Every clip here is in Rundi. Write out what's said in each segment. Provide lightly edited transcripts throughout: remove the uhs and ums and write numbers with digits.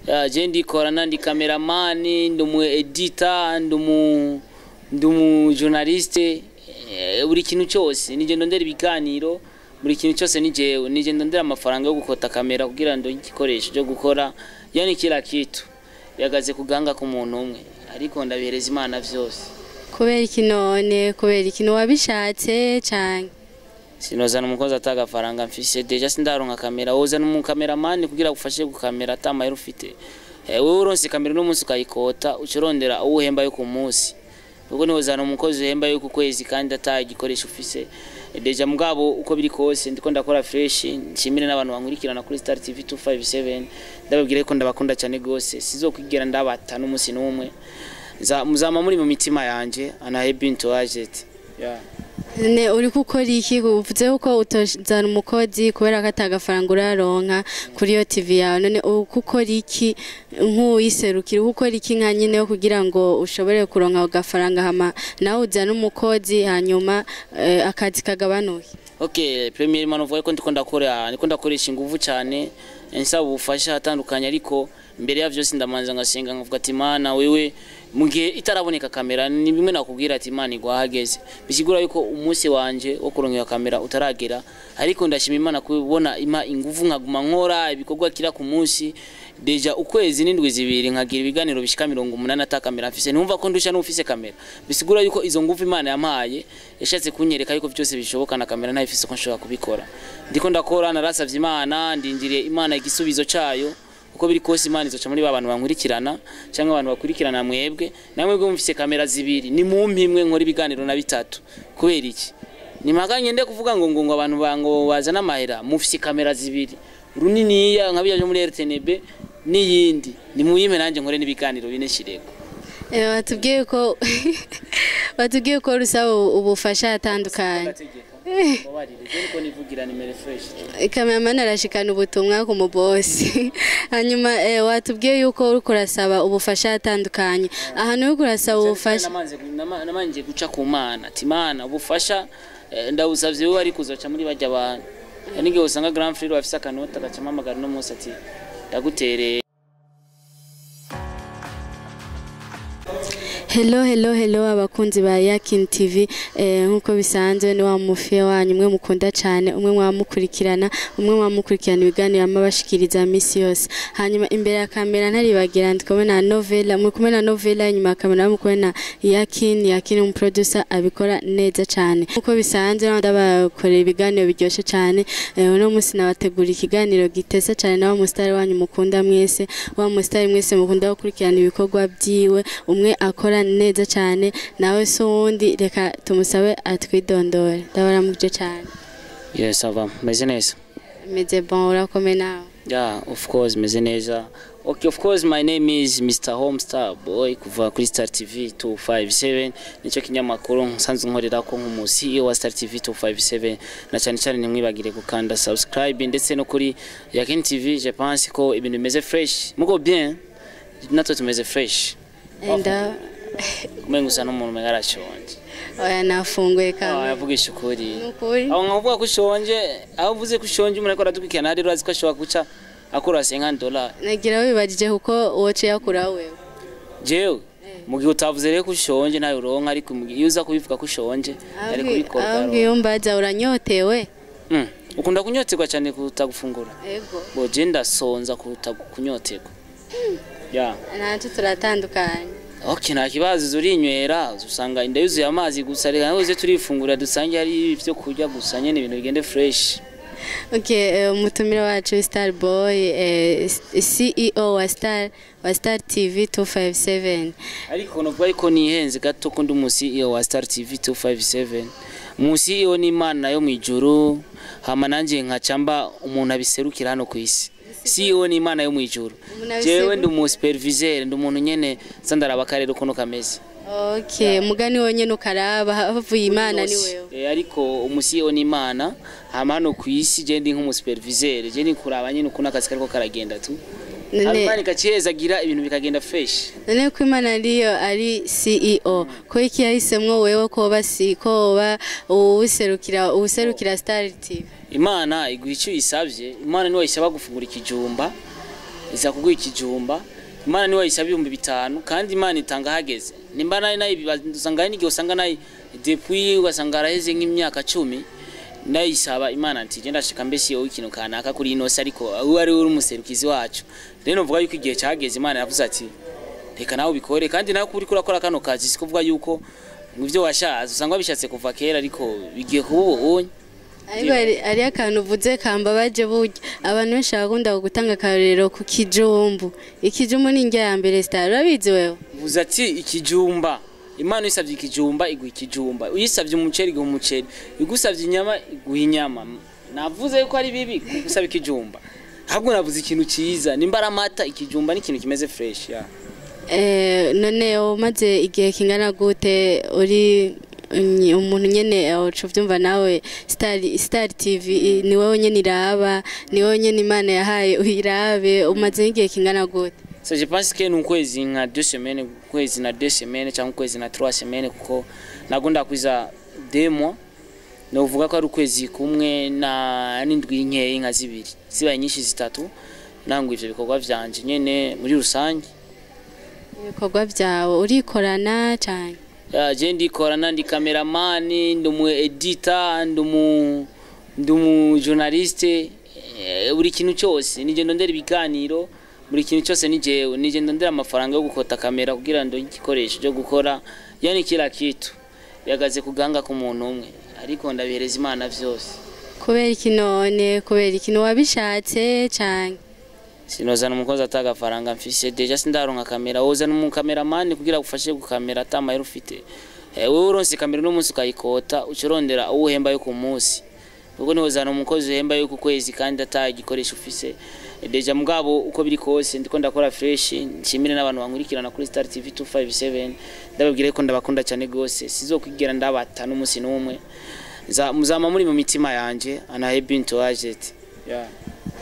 Ya, je ndikorana, ndi cameraman, ndi umu editor, ndi umu journaliste, buri kintu cyose nije ndondera ibiganiro, buri kintu cyose ni jewe, nije ndondera amafaranga yo gukota kamera kugira ngo igikoresho cyo gukora, yani kila kitu bihagaze ku gahanga k'umuntu umwe, ariko ndabihereza Imana vyose. Kubera iki none? Kubera ikintu wabishatse canke? Sinozana umukozi atagafaranga mfise. Déjà sindaronka kamera. Wozana umukameramani kugira agufashe gukamera ata mahera ufite? Wewe uronse kamera uno munsi ukayikota, uca urondera uwo uhemba yo ku munsi, kuko niwozana umukozi uhemba yo ku kwezi kandi ata igikoresho ufise. Déjà mugabo uko biri kose ndiko ndakora fresh. Nshimire n'abantu bankurikirana kuri Star TV 257, ndababwira ko ndabakunda cyane gose, sizokwigera ndabata n'umunsi n'umwe. Muzama muri mu mitima yanje ana bintu agent, yeah. Ne uri gukora iki? Uvuze ko utozana umukozi kubera ko atagafaranga uraronka kuri iyo TV yawe. None uri gukora iki nk'uwiserukira? Uri gukora iki nka nyine kugira ngo ushobore kuronka ako gafaranga, hama nawe uzane umukozi, hanyuma akazi kagabanuke? Okay, premièrement uvuga ko ndiko ndakora, ndiko ndakoresha ingufu cyane, nsaba ubufasha hatandukanye, ariko mbere ya vyose ndamanza ngasenga, nkavuga ati: "Mana wewe", mu gihe itaraboneka kamera. Ni bimwe nakubwira ati Imana igwahageze, bisigura yuko umunsi wanje wo kuronka kamera utaragera, ariko ndashima Imana kubona ima ingufu nkaguma nkora ibikorwa kira ku munsi. Déjà ukwezi n'indwi 2 nkagira ibiganiro bishika 80 ata kamera mfise, ntumva ko ndusha n'ufise kamera. Bisigura yuko izo ngufu Imana yampaye yashatse kunyereka yuko byose bishoboka na kamera ntayifise ko nshobora kubikora. Ndiko ndakora, narasavye Imana, ndindiriye Imana igisubizo cayo. Uko biri kose Imana izoca muri ba bantu bankurikirana cyangwa abantu bakurikirana mwebwe. Namwe bwe mufise kamera zibiri, ni mumpe imwe nkora ibiganiro na bitatu. Kubera iki ni mpaka ngende kuvuga ngo abantu bango bazana amahera? Mufise kamera zibiri runiniya nka bijya byo muri RTNB n'iyindi, ni muyime nanjye nkore n'ibiganiro bine shireko. Batubwiye ko rusaba ubufasha atandukanye. Niko nivugira nimero fresh. Cameraman arashikana ubutumwa ku mubosi. Hanyuma watubwiye yuko uriko urasaba ubufasha atandukanye. Ahantu uriko urasaba ubufasha? Namanje guca ku Mana ati: "Mana, ubufasha ndawusavye wewe, ariko uzoca muri bajya abantu." Nige usanga grand frère afise akanota agacamo amagara no munsi ati: "Ndagutereye." Hello, hello, hello abakunzi ba Yakin TV. Nkuko bisanzwe ni wa mufiye wanyu umwe mukunda cyane, umwe mwamukurikirana, umwe mwamukurikirana ibiganiro amabashikiriza misi yose. Hanyuma imbere ya kamera ntaribagira, ndi kumwe na Novella, muri kumwe na Novella. Inyuma ya kamera muri kumwe na Yakin. Yakin umu producer abikora neza cyane. Nkuko bisanzwe ndabakorera ibiganiro biryoshye cyane. Uno munsi nabategura ikiganiro gitese cyane na wa musitari wanyu mukunda mwese, wa musitari mwese mukunda gukurikirana ibikorwa byiwe, umwe akora neza cyane. Nawe si uwundi, reka tumusabe atwidondore. Ndabaramukije cyane. Yes, ça va, meze neza. Meze bon, urakomeye nawe? Yeah, of course, meze neza. Okay, of course, my name is Mr. Homestar Boy kuva kuri Star TV 257, nicyo kinyamakuru nsanzwe nkorera ko nk'umu CEO wa Star TV 257. Na cyane cyane ntimwibagire gukanda subscribe ndetse no kuri Yakin TV. Je pense ko ibintu bimeze fresh, mugo bien, natwe tumeze fresh. Enda. Kumenga usa n'umuntu umenga arashonje. Oya, nafunguye. Ah, kamwe. Yavugisha ukuri. Nukuri. Aho nkavuga ko ushonje, aho uvuze ko ushonje, umuntu ariko aradukurikirana rero azi ko ashobora guca akura $50. Nagira wibagije kuko woce yakura wewe. Jewe mu gihe utavuze rero ko ushonje ntayo uronka, ariko mu gihe iyo uza kubivuga ko ushonje yari kubikora. Ahubwo iyo mbaza uranyotewe. Ukunda kunyoterwa cyane kuruta gufungura? Ego. Bo je ndasonza kuruta kunyoterwa, ya. Ntacyo, turatandukanye. Okay, nta kibazo, urinywera usanga inda yuzuye amazi gusa. Reka uze turifungura dusange hari ibyo kurya gusa nyene, ibintu bigende fresh. Okay, umutumire wacu Star Boy, CEO wa Star TV 257. Ariko novuga yuko nihenze gato ko ndi umu CEO wa Star TV 257. Mu CEO ni Imana yo mwijuru, hama nanje nkaca mba umuntu abiserukira hano ku isi. CEO ni Imana yo mwijuru. Umuntu Jewe ndi abiserukira. umu superviseur, ndi umuntu nyene nza ndaraba akarere ukuntu kameze. Okay, mugani wonyene ukaraba havuye Imana ni wewe. Ariko umu CEO ni Imana, hama hano ku isi je ndi nk'umu superviseur, je ni kuraba nyene ukuntu akazi kariko karagenda tu. None Imana ikacihezagira ibintu bikagenda fresh. None ko Imana ariyo ari CEO, ko iki yahisemwo wewe ko si ko woba uwuserukira Star TV? Imana iguha icyo uyisabye. Imana niwe isaba gufungura ikijumba. Iza kuguha ikijumba. Imana niwe wayisaba 5000, kandi Imana itanga hageze. Nimba nayo usanga hari n'igihe usanga nayo depuis ugasanga araheze nk'imyaka 10 ndayisaba Imana nti genda shika mbese yowe ikintu kanaka kuri ino se, ariko uwo ari we uri umuserukizi wacu. Rero novuga yuko igihe cyageze Imana yavuze ati reka nawe ubikore, kandi nawe kuri kurakora kano kazi si kuvuga yuko ngo ivyo washatse usanga wabishatse kuva kera, ariko bigiye kuba ubunye. Ariko hari akantu uvuze kambabaje. Burya abantu benshi bakunda gutanga akarorero ku kijumbu. Ikijumbu ni indya ya mbere, Star, urabizi wewe? Vuze ati ikijumba, Imana uyisabye ikijumba iguha ikijumba, uyisabye umuceri iguha umuceri, igusabye inyama iguha inyama. Navuze yuko ari bibi gusaba ikijumba, ahubwo navuze ikintu cyiza nimba ari amata. Ikijumba ni ikintu kimeze fresh ya. None umaze igihe kingana gute uri umuntu nyene uca uvyumva nawe Star TV ni wowe nyene iraba, ni wowe nyene Imana yahaye uyirabe, umaze igihe kingana gute? So je pense que ni ukwezi nka 2 semaines, ukwezi na 2 semaines cyangwa ukwezi na 3 semaines, kuko ntabwo ndakwiza 2 mois. Novuga ko ari ukwezi kumwe na n'indwi nkeyi nka zibiri, zibaye nyinshi zitatu, nangwa ivyo bikorwa vyanje nyene muri rusange. Ibikorwa vyawe urikorana cane? Ya, je ndikorana, ndi cameraman, ndi umu editor, ndi umu journaliste, buri kintu cyose nije ndondera ibiganiro, buri kintu cyose ni jewe, nije ndondera amafaranga yo gukota kamera kugira ngo igikoresho cyo gukora, yani kila kitu bihagaze ku gahanga k'umuntu umwe, ariko ndabihereza Imana vyose. Kubera iki none? Kubera ikintu wabishatse cane? Sinozana umukozi atagafaranga mfise. Déjà sindaronka kamera. Wozana umukameramani kugira agufashe gukamera ata mahera ufite? Wewe uronse kamera uno munsi ukayikota, uca urondera uwo uhemba yo ku munsi, kuko niwozana umukozi uhemba yo ku kwezi kandi ata igikoresho ufise. Déjà mugabo uko biri kose ndiko ndakora fresh. Nshimire n'abantu bankurikirana kuri Star TV 257, ndababwira ko ndabakunda cyane gose, sizokwigera ndabata n'umunsi n'umwe. Muzama muri mu mitima yanje ana bintu agent, yeah.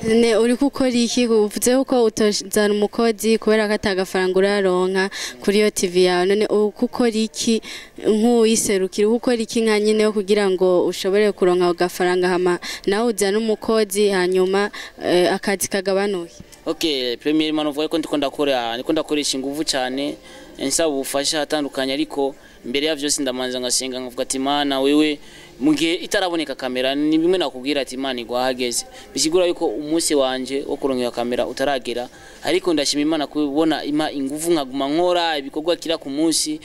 Ne uri gukora iki? Uvuze ko utozana umukozi kubera ko atagafaranga uraronka kuri iyo TV yawe. None uri gukora iki nk'uwiserukira? Uri gukora iki nka nyine kugira ngo ushobore kuronka ako gafaranga, hama nawe uzane umukozi, hanyuma akazi kagabanuke? Okay, premièrement novuga ko ndiko ndakora, ndiko ndakoresha inguvu cyane nsaba ubufasha hatandukanye, ariko imbere ya vyose ndamanza ngasenga nkavuga ati Mana wewe, mu gihe itaraboneka kamera, ni bimwe nakubwira ati Imana igwahageze, bisigura yuko umunsi wanje wo kuronka kamera utaragera, ariko ndashima Imana kubona ima inguvu nkaguma nkora ibikorwa kira ku munsi.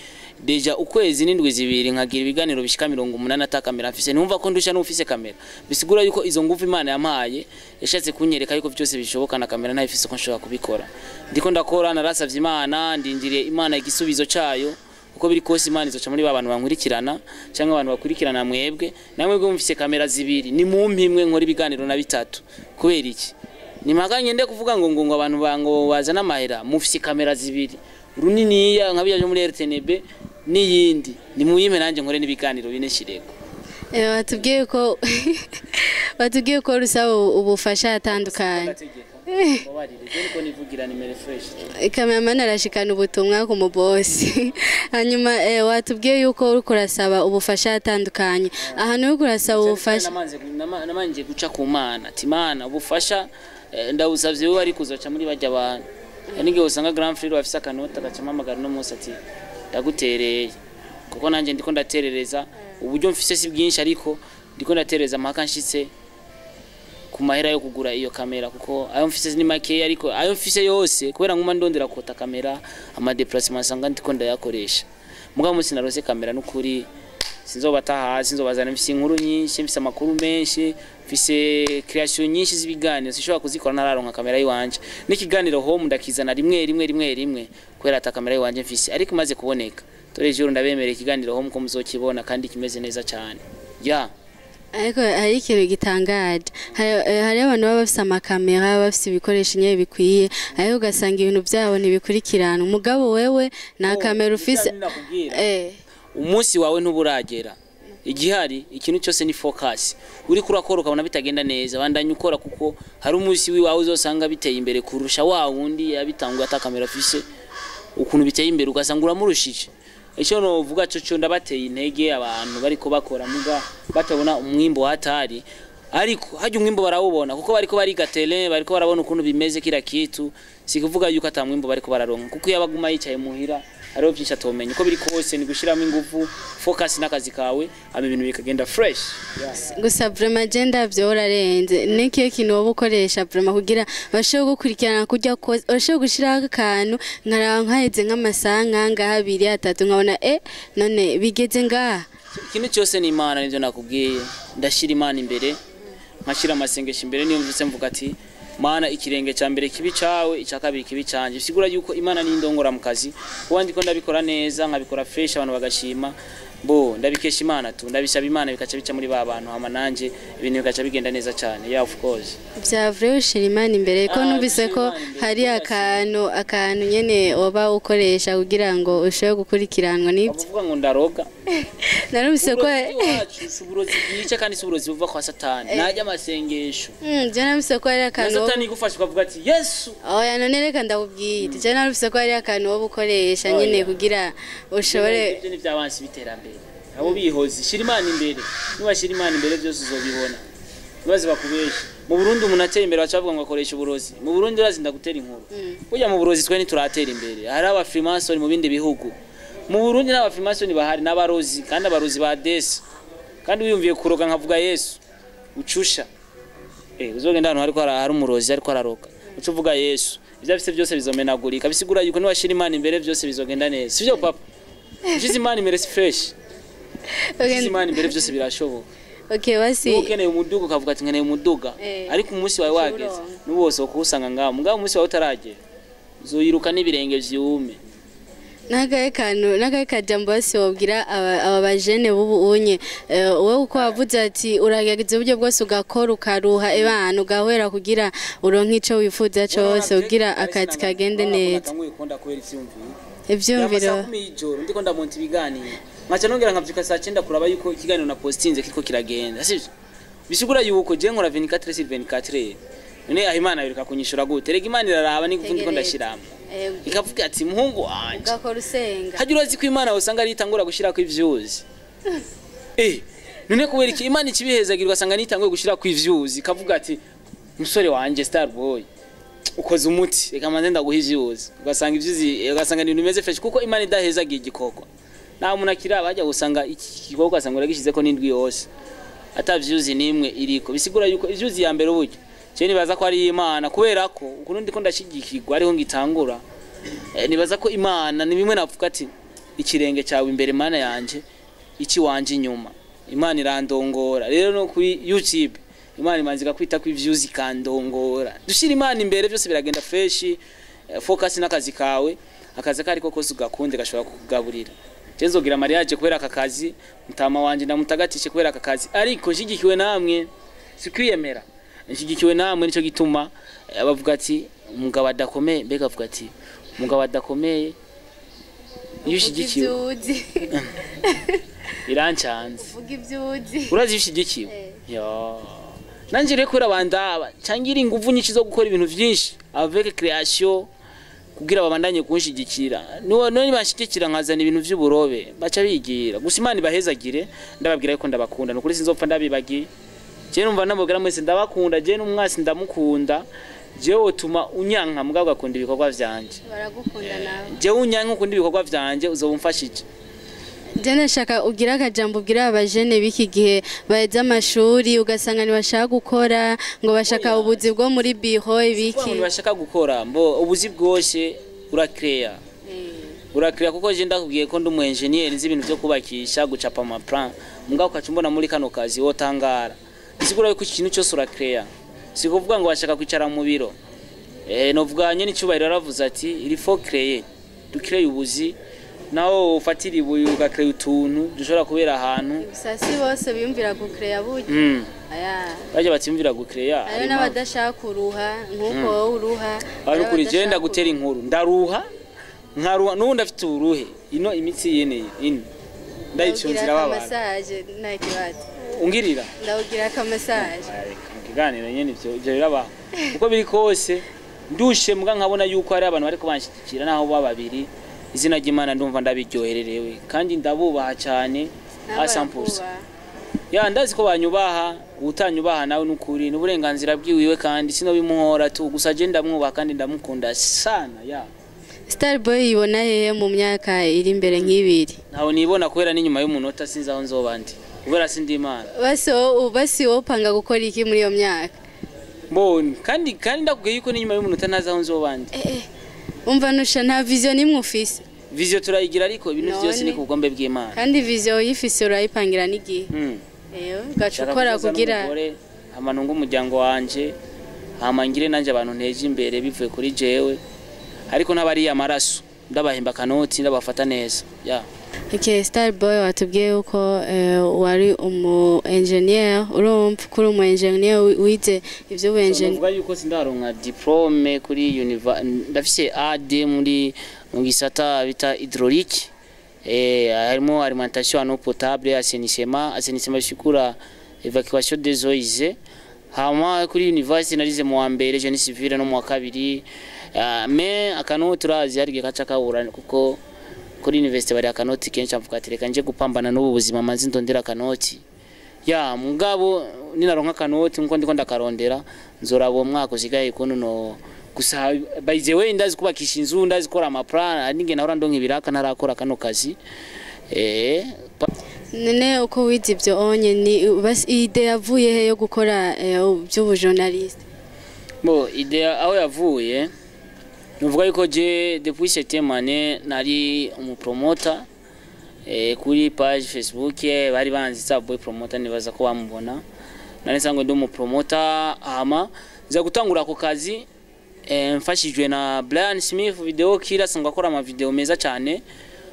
Déjà ukwezi n'indwi zibiri nkagira ibiganiro bishika 80 ata kamera mfise, numva ko ndusha n'ufise kamera. Bisigura yuko izo nguvu Imana yampaye yashatse kunyereka yuko byose bishoboka na kamera ntayifise ko nshobora kubikora. Ndiko ndakora, narasavye Imana, ndindiriye Imana igisubizo cayo. Uko biri kose Imana izoca muri ba bantu bankurikirana cyangwa abantu bakurikirana mwebwe. Namwe bwo mufise kamera zibiri, ni mumpe imwe nkora ibiganiro na bitatu. Kubera iki ni mpaka ngende kuvuga ngo abantu bango bazana amahera? Mufise kamera zibiri, runiniya nka bijya byo muri RTNB n'iyindi, ni muyime nanjye nkore n'ibiganiro bine shireko. Watubwiye ko rusaba ubufasha atandukanye. Nivugira nimero fresh. Cameraman arashikana ubutumwa ku mubosi. Hanyuma watubwiye yuko uriko urasaba ubufasha atandukanye. Ahantu uriko urasaba ubufasha? Namanje guca ku Mana ati Mana, ubufasha ndawusavye wewe, ariko uzoca muri bajya abantu. N'igihe usanga grand frère bafise akanota agacamo amagara no munsi ati ndagutereye, kuko nanjye ndiko ndaterereza, uburyo mfise si bwinshi, ariko ndiko ndaterereza mpaka nshitse ku mahera yo kugura iyo kamera, kuko ayo mfise ni make, ariko ayo mfise yose kubera nguma ndondera kota kamera, ama déplacement sanga ndiko ndayakoresha. Mugabo musi narose kamera, nukuri sinzobata hasi, nzobazana mfise inkuru nyinshi, mfise amakuru menshi, mfise création nyinshi z'ibiganiro sinshobora kuzikora ntararonka kamera yiwanje. N'ikiganiro home ndakizana rimwe rimwe rimwe rimwe kubera ata kamera yiwanje mfise, ariko imaze kuboneka dore joro ndabemerera ikiganiro home ko muzokibona kandi kimeze neza cyane, ya. Ariko hari ikintu gitangaje. Hari abantu baba bafise amakamera, baba bafise ibikoresho nyene bikwiye, ariko ugasanga ibintu byabo ntibikurikirana. Umugabo wewe nta kamera ufise. Umunsi wawe ntuburagera. Igihari ikintu cyose ni focus. Uri kurakora ukabona bitagenda neza, bandanya ukora, kuko hari umunsi wiwawe uzosanga biteye imbere kurusha wa wundi yabitanguye ata kamera afise. Ukuntu biteye imbere ugasanga uramurushije. Icyo novuga cyo ndabateye intege abantu bariko bakora muga batabona umwimbo hatari. Ariko hajya umwimbo barawubona, kuko bariko bariga terrain, bariko barabona ukuntu bimeze kila kitu. Sikuvuga yuko ata mwimbo bariko bararonka, kuko iyo abaguma yicaye muhira hariho byinshi atomenya. Uko biri kose ni gushiramo ingufu, focus n'akazi kawe, hama ibintu bikagenda fresh, yeah. Gusa vraiment je ndavyo urarenze. Nikiyo kintu woba ukoresha vraiment kugira bashobore gukurikirana kurya kose, urashobora gushiraho akantu nkaraba nkaheze nk'amasaha nkangaha abiri atatu, nkabona none bigeze ngaha. Ikintu cyose ni Imana, nivyo nakubwiye. Ndashyira Imana imbere, nkashyira amasengesho imbere. Niyo mvutse mvuga ati: "Mana, ikirenge cya mbere kibi cawe, icya kabiri kibi canje." Bisigura yuko Imana ni indongora mu kazi, kuba ndiko ndabikora neza, nkabikora fresh, abantu bagashima. Bo ndabikesha Imana tu, ndabisaba Imana, bikaca bica muri ba bantu, hama nanje ibintu bikaca bigenda neza cyane, yeah, of course. Vya vrai ushira Imana imbere ko Ah, numvise ko ushira Imana imbere, hari akantu nyene woba ukoresha kugira ngo ushobore gukurikiranwa, nibyo? Bavuga ngo ndaroga. Narumvise ko Uburozi bw'iwacu si uburozi bwica, kandi si uburozi buva kwa Satani, najya amasengesho. Je narumvise ko hari Na akantu Satani igufasha ukavuga ati: "Yesu." Oya, none reka ndakubwira, je narumvise ko hari akantu woba ukoresha Oya. nyene kugira ushobore. Ibyo ni by'abansi b'iterambere, abo bihozi. Shira Imana imbere, niwashyira Imana imbere byose uzobibona. Ntibaze bakubeshe. Mu Burundi umuntu ateye imbere baca bavuga ngo akoresha uburozi. Mu Burundi urazinda gutera inkuru. Burya mu burozi twe ntituratera imbere. Hari abafrimasoni mu bindi bihugu, mu Burundi n'abafrimasoni bahari n'abarozi, kandi abarozi ba desi. Kandi wiyumviye kuroga nkavuga Yesu, ucusha uzogenda ahantu hariko hari umurozi ariko araroga, uca uvuga Yesu, ibyo afise byose bizomenagurika. Bisigura yuko niwashira Imana imbere byose bizogenda neza, sivyo papa? Ushize Imana imbere si fresh? Ushize Imana imbere byose birashoboka. Okay, basi. Niba ukeneye umuduga ukavuga ati: "Nkeneye umuduga," ariko umunsi wawe wageze, ucuronka. n'ubu wose kuwusanga ngaho. Mugabo umunsi wawe utaragera uzoyiruka n'ibirenge vyume. N'akahe kantu, n'akahe kajambo basi wobwira aba bajene b'ubu unye, wowe uko wavuze ati uragerageza uburyo bwose, ugakora, ukaruha ebana, ugahwera kugira uronke ico wifuza cose, kugira akazi kagende neza? Natanguye kubona kubera ivyumviro. Ivyumviro. Amasaha 10 y'ijoro ndiko ndamonta ibiganiro, nkaca nongera nkavyuka saa 9 kuraba yuko ikiganiro na postinze kiriko kiragenda, sivyo? Bisigura yuko je nkora 24 sur 24. None aho Imana yoreka kunyishura gute? Rega Imana iraraba n'ingufu ndiko ndashiramo, ikavuga ati: "Muhungu wanje." Ugakora usenga. Hajya urazi ko Imana usanga ari itangura gushirako ivyuzi? None kubera iki Imana ikibihezagira ugasanga nitanguye gushirako ivyuzi, ikavuga ati: "Musore wanje star boy, ukoze umuti, reka manze ndaguha ivyuzi." Ugasanga ivyuzi, ugasanga ni ibintu bimeze fresh, kuko Imana idahezagiye igikorwa nta muntu akiraba. Hajya gusanga iki gikorwa ugasanga uragishizeko n'indwi yose ata vyuzi nimwe iriko. Bisigura yuko ivyuzi ya mbere uburyo je nibaza ko ari Imana, kubera ko ukuntu ndiko ndashigikirwa ariho ngitangura. Nibaza ko Imana ni bimwe navuga ati: "Ikirenge cyawe imbere Mana yanje, iki wanje inyuma." Imana irandongora. Rero no kuri YouTube Imana imanza igakwita ko ivyuzi ikandongora. Dushira Imana imbere byose biragenda fresh. Focus n'akazi kawe, akazi kariko kose ugakunde gashobora kukugaburira. Je nzogira mariage kubera aka kazi, mutama wanje ndamutagatishe kubera aka kazi, ariko nshigikiwe namwe. Sikwiyemera, nshigikiwe namwe. Nico gituma bavuga ati umugabo adakomeye, mbega avuga ati umugabo adakomeye iyo ushigikiwe. Uvuga ivyuzi. Birancanze. Uvuga ivyuzi. Urazi iyo ushigikiwe, yo nanje rero kubera bandaba cangira inguvu nyinshi zo gukora ibintu vyinshi avec création kugira babandanye kunshigikira. None banshigikira nkazana ibintu vy'uburobe, baca bigira. Gusa Imana ibahezagire. Ndababwira yuko ndabakunda nukuri, sinzopfa ndabibagiye. Je numva namubwira mwese ndabakunda. Je n'umwasi ndamukunda. Jewe wotuma unyanka mugabo ugakunda ibikorwa vyanje. Baragukunda nawe. Jewe unyanka ukunda ibikorwa vyanje, uzoba umfashije. Je nashaka ugira akajambo ubwira abajene b'iki gihe baheze amashuri, ugasanga ntibashaka gukora, ngo bashaka ubuzi bwo muri biro, ibiki. Abantu bashaka gukora mbo ubuzi bwose urakeya, urakeya, kuko je ndakubwiye ko ndi umu engineer, nzi ibintu byo kubakisha, gucapa ama plan, mugabo ukaca umbona muri kano kazi wotangara. Bisigura yuko ikintu cyose urakeya, si kuvuga ngo bashaka kwicara mu biro. Novuga nyene icyubahiro yaravuze ati: "Il faut créer." Ducreye ubuzi, naho ufatira ibuye ugacrea utuntu dushobora kubera ahantu. Gusa si bose biyumvira gukereya burya. Aya. Bajya batimvira gucrea. Hariho n'abadashaka kuruha nk'uko wowe uruha. Ari kuri Hariho je abadashaka ndagutera inkuru, ndaruha, nkaruha n'ubundi afite uruhe ino imitsi yene ino ndayicunzira Ndawugira babana. Akamasaje nta kibazo. Ungirira. Ndawugira akamasaje. Mu kiganiro nyene ivyo birabaho. Uko biri kose ndushe, mbwa nkabona yuko hari abantu bariko banshigikira naho baba babiri, izina ry'Imana ndumva ndabiryohererewe kandi ndabubaha cyane Nawe a 100%. barakubaha. Ya, ndazi ko banyubaha. Utanyubaha nawe nukuri n'uburenganzira bwiwiwe, kandi sinobimuhora tu. Gusa je ndamwubaha kandi ndamukunda sana, ya. Starboy yibona hehe mu myaka iri imbere nk'ibiri? Ntawe nibona, kubera n'inyuma y'umunota sinzi aho nzoba ndi, kubera sindi Imana. Basi wowe upanga gukora iki muri iyo myaka? Mbone kandi ndakubwiye yuko n'inyuma y'umunota ntazi aho nzoba ndi. Umva, nusha nta vision nimwe ufise? Vision turayigira, ariko ibintu None. byose ni ku bugombe bw'Imana. Kandi vision uyifise urayipangira n'igihe. Eyo ugaca Nshaka ukora kuzoza kugira n'umugore, hama ntunge umuryango wanje, hama ngire nanje abantu nteje imbere bivuye kuri jewe, ariko n'abariye amaraso ndabahemba akanoti, ndabafata neza, ya. Okay, Starboy, watubwiye yuko wari umu engineer. Urumva ko uri umu engineer, wize ivyo engineer. Nuvuga yuko sindaronka diplôme kuri ndafise AD muri mu gisata bita hydraulique, harimo alimentation en eau potable, assainissement bisigura évacuation des eaux usées. Hama kuri university narize mu wa mbere génie civil no mu wa kabiri. Mais akanoti urazi hari igihe kaca kabura, kuko kuri university bari akanoti kenshi. Avuga ati reka nje gupambana n'ubu buzima, manzi ndondera akanoti. Ya, mugabo ninaronka akanoti nkuko ndiko ndakarondera, nzoraba uwo mwaka usigaye kuntu no gusa. By the way, ndazi kubakisha inzu, ndazi gukora amaplan, ninge nahora ndonka ibiraka ntarakora kano kazi. None uko wize ibyo onye, ni basi idée yavuye he yo gukora iby'ubujournaliste? Bon, idée aho yavuye, nuvuga yuko je depuis septième année nari umupromoter kuri page Facebook. Bari banzi Starboy Promoter, nibaza ko bamubona. Nari nsanzwe ndi umupromoter, hama nza gutangura ako kazi mfashijwe na Brian Smith video killer, sangwa akora ama video meza cyane.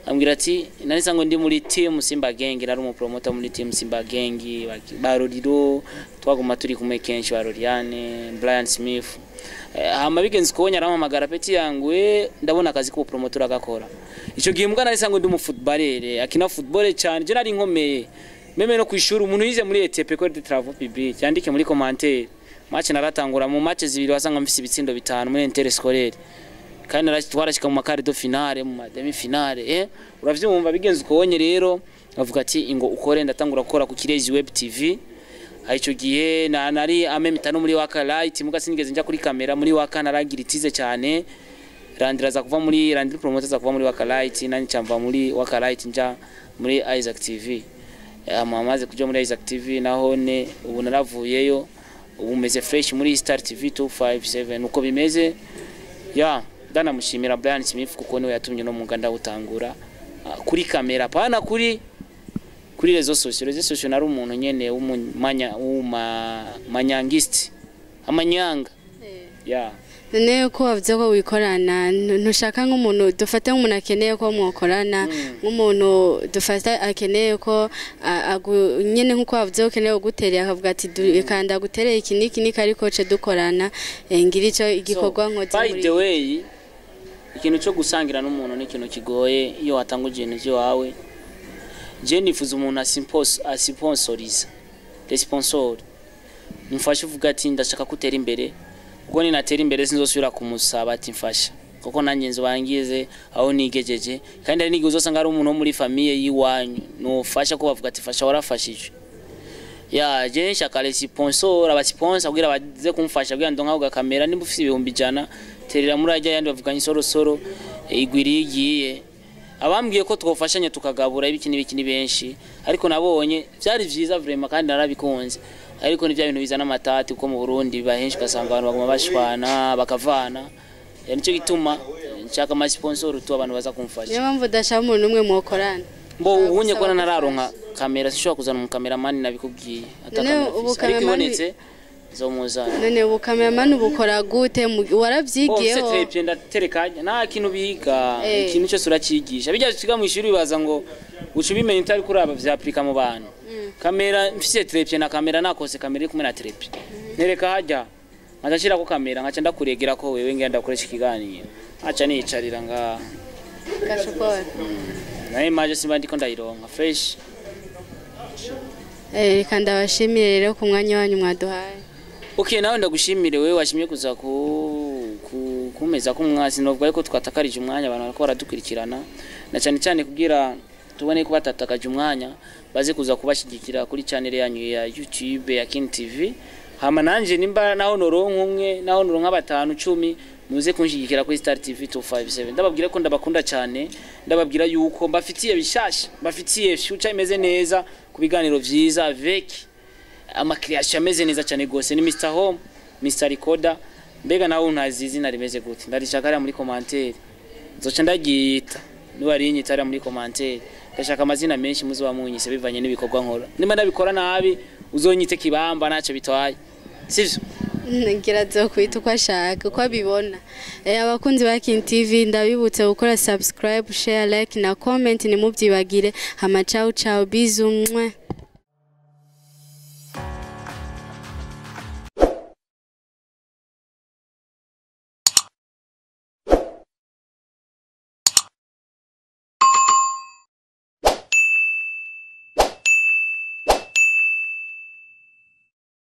Ambwira ati nari nsanzwe ndi muri team Simba Gang, nari umupromoter muri team Simba Gang ba Roriro, twaguma turi kumwe kenshi, ba Roriane, Brian Smith. Hama bigenze kubonye arampamagara: "Petit yangu, ndabona akazi ko promoter agakora." Ico gihe mbwa nari nsanzwe ndi umu footballeur, akina football cyane. Je nari nkomeye même no kwishura. Umuntu yize muri ETP, École de Travaux Publics, yandike muri commentaire. Match naratangura, mu match zibiri wasanga mfise ibitsindo bitanu muri interscolaire, kandi twarashika mu ma quart de finale, mu ma demi finale. Uravyumva, bigenze ukubonye rero bavuga ati ingo ukore. Ndatangura gukora ku Kirezi Web TV. Ico gihe na nari ameme no muri Waka Light, muga sinigeze nja kuri kamera muri Waka. Naragira itize cyane. Randira za kuva muri Randira Promoter, za kuva muri Waka Light, nani cyamva muri Waka Light nja muri Isaac TV. Ama maze kuja muri Isaac TV naho ne ubu naravuyeyo, ubu meze fresh muri Star TV 257, uko bimeze. Ya, ndanamushimira Brian Smith kuko niwe yatumye no mwuga ndawutangura kuri kamera, pana kuri réseaux sociaux. Réseaux sociaux nari umuntu nyene w'umumanya w'umanyangist, amanyanga, ya. None ko wavuze ko wikorana, ntushaka nk'umuntu, dufate nk'umuntu akeneye ko mwokorana, nk'umuntu dufate akeneye ko nyene nk'uko wavuze ko ukeneye kuguterera, akavuga ati "Reka ndagutereye iki n'iki n'iki, ariko ce dukorana, ngira ico igikorwa nkoze By muri." the way, ikintu cyo gusangira n'umuntu ni ikintu kigoye iyo watanguje ibintu by'iwawe. Je nifuza umuntu asisponsoriza, les sponsor mufashe, uvuga ati ndashaka kutera imbere, kuko ninatera imbere sinzosubira kumusaba ati mfasha, kuko nanjye nzobangize aho nigejeje. Kandi hari n'igihe uzosanga ari umuntu wo muri famille y'iwanyu nufasha, ko bavuga ati fasha, warafashije. Ya, je nshaka les sponsor, abasponsor kugira baze kumfasha kugira ndonka ako gakamera. Nimba ufite 100,000, terera muri ajya yandi bavuganye isorosoro igwiriye igiye. Abambwiye ko twofashanya tukagabura ibiki n'ibiki ni benshi, ariko nabonye byari vyiza vraiment kandi narabikunze, ariko ni bya bintu bizana amatati, kuko mu Burundi biba henshi, ugasanga abantu baguma bashwana bakavana. Nicyo gituma nshaka ama sponsor tu, abantu baza kumfasha. Niyo mpamvu udashaka umuntu umwe mwokorana? Mbo ubunye Gusaba ko nararonka kamera, sinshobora kuzana umukameramani, nabikubwiye ata None kamera ubu mfise. Ariko kameramani- ibonetse nzomuzana. None ubu kameramani ubukora gute? Warabyigiyeho? Trebye ndatereka, nta kintu biga. Ikintu cyose uracigisha. Bijya twiga mu ishuri bibaza ngo uca ubimenya utari kuraba vyapurika mu bantu. Kamera mfise trépied na kamera, nakose kamera iri kumwe na trépied, nereka hajya nkaca nshirako kamera, nkaca ndakuregera ko wewe ngenda ndakoresha ikiganiro, nkaca niyicarira nga Gashokora. Na image simba ndiko ndayironka fresh. Reka ndabashimire rero ku mwanya wanyu mwaduhaye. Okay, nawe ndagushimire wewe washimye kuza kumeza ko mwasi. Novuga yuko twatakarije umwanya abantu bariko baradukurikirana, na cyane cyane kugira tubone ko batatakaje umwanya. Baze kuza kubashigikira kuri channel yanyu ya YouTube ya King TV. Hama nanje nimba naho noronka umwe, naho noronka batanu, 10, muze kunshigikira kuri Star TV 257. Ndababwira ko ndabakunda cyane, ndababwira yuko mbafitiye bishasha, mbafitiye future imeze neza ku biganiro vyiza avec ama creation ameze neza cyane gose. Ni Mr Home, Mr Recorder. Mbega nawe untazi izina rimeze gute? Ndarishaka hariya muri commentaire, nzoca ndaryita niba rinyita hariya muri commentaire. Ndashaka amazina menshi muzoba munyise bivanye n'ibikorwa nkora. Nimba ndabikora nabi, uzonyite kibamba, ntacyo bitwaye, sivyo? Ngira azokwita uko ashaka, uko abibona. Abakunzi ba King TV, ndabibutse gukora subscribe, share, like na comment, ntimubyibagire. Hama ciao ciao, bisous, mwe.